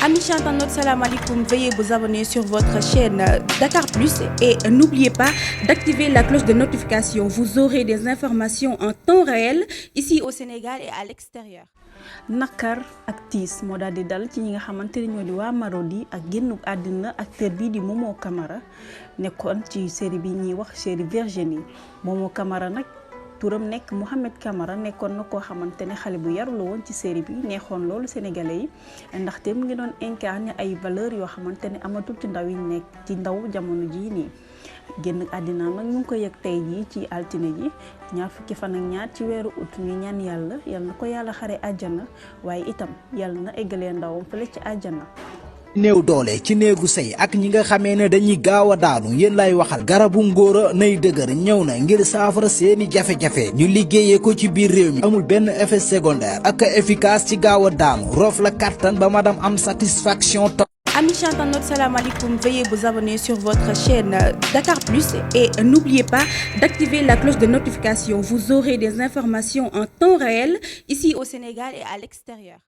Amis internautes, salam alaikum. Veuillez vous abonner sur votre chaîne Dakar Plus et n'oubliez pas d'activer la cloche de notification. Vous aurez des informations en temps réel ici au Sénégal et à l'extérieur. Nakar ak tiis moo daal di dal ci ñi nga xamante ni ñoo di waa Marodi ak génnuk àddina acteur bii di Momo Camara nekkoon ci série bi ñuy wax série Virginie Momo Camara nag turam nekk Mohamed Camara nekkoon na koo xamante ne xale bu yaru la woon ci série bi neexoon loolu sénégalais yi ndaxte mu ngi doon incarné ay valeurs yoo xamante ne amatul ci ndaw yi nekk ci ndaw jamono jii nii génn àddina nag ñu ngi ko yëg tey jii ci altine ji ñaar fukki fan ak ñaar ci weeru ut ñu ñaan yàlla yal na ko yàlla xare àjjana waaye itam yàlla na eggalee ndawam fële ci àjjana. néew doole ci néegu sëy ak ñi nga xamee ne dañuy gaaw a daanu yéen lay waxal garabu ngóora nay dëgër ñëw na ngir saafara seeni jafe-jafe ñu liggéeyee ko ci biir réew mi amul benn effet secondaire ak efficace ci gaaw a daanu roof la kattan ba madame am satisfaction. Amis internautes, salam alaikum. Veuillez vous abonner sur votre chaîne Dakar Plus et n'oubliez pas d'activer la cloche de notification. Vous aurez des informations en temps réel ici au Sénégal et à l'extérieur.